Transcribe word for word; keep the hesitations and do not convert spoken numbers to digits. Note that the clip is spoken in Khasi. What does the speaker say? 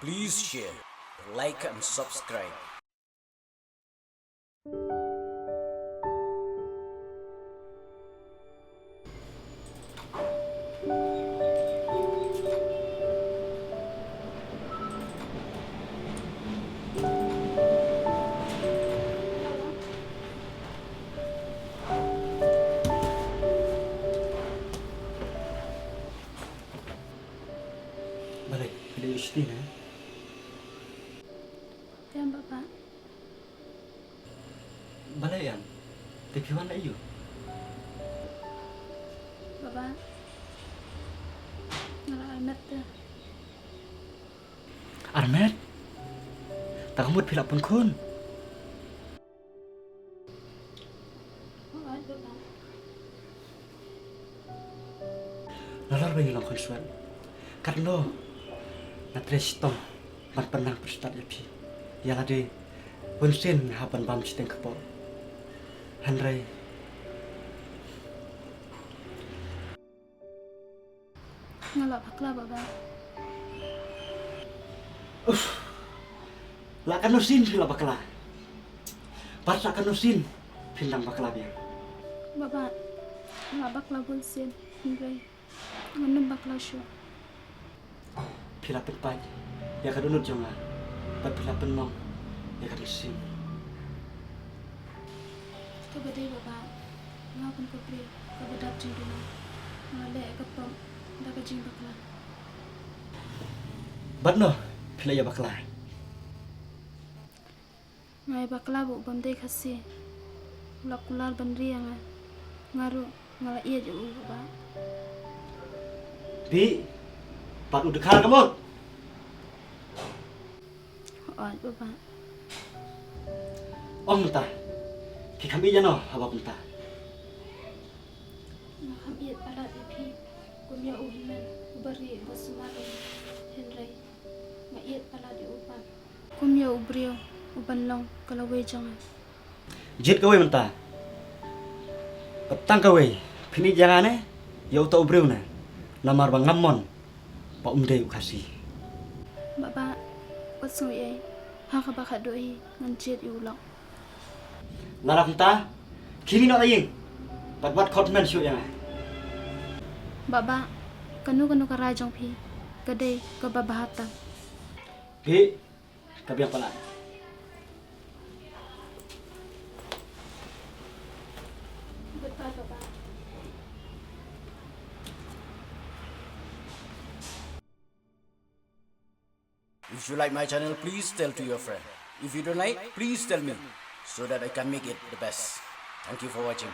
Please share, like and subscribe. Balei, balei u shiti ne? Em, Baba. Balei em? Te phi wan aiu? Baba, nga la armet te. Armet? Ta ka mut phi la pun khun? Nalor ba ngi long khun shuwa. Katno nga trei shitom ban pynlang pyrshah ïa phi. Ïa lade bunsien nga hap ban bam shiteng kpoh. Hynrei nga la bakla, Baba. Uff. La katno sien phi la bakla? Bad la katno sien phin dang bakla biang? Baba, nga la bakla bunsien, hynrei ngan ym bakla shuh. Phi la pynpait ïa ka dohnud jong nga bad phi la pynmong ïa ka mynsiem. Kaba dei, Baba, nga kum ka briew kaba dap jingduna, nga leh ka pop da ka jingbakla. Bad no phi la ïa bakla? Nga ïa bakla bad u bym dei Khasi. U la kular ban ri ïa nga. Nga ruh nga la ïeit ïa u, Baba. Bih, pat u dkhar ka mut. Hooid, Baba. Ong mynta, phi kham ïeit ïa no haba kumta? Nga kham ïeit palat ïa phi kum ïa u hynmen uba ri uba sumar, hynrei nga ïeit palat ïa u pat kum ïa u briew uban long ka lawei jong nga. Jied kawei mynta. Bad tang kawei, phin ïeit ïa nga ne ïa uta u briew ne? Namar ba ngam mon ba um dei u Khasi. Baba, wat sngew ei ei, ha kaba khatduh hi ngan jied ïa u lok. Lada kumta, khie noh na ïing bad wat khot kmen shuh ïa nga. Baba, kano kano ka rai jong phi ka dei kaba bha tam. Bih, ka biang palat. Goodbye, Baba. If you like my channel, please tell to your friend. If you don't like, please tell me so that I can make it the best. Thank you for watching.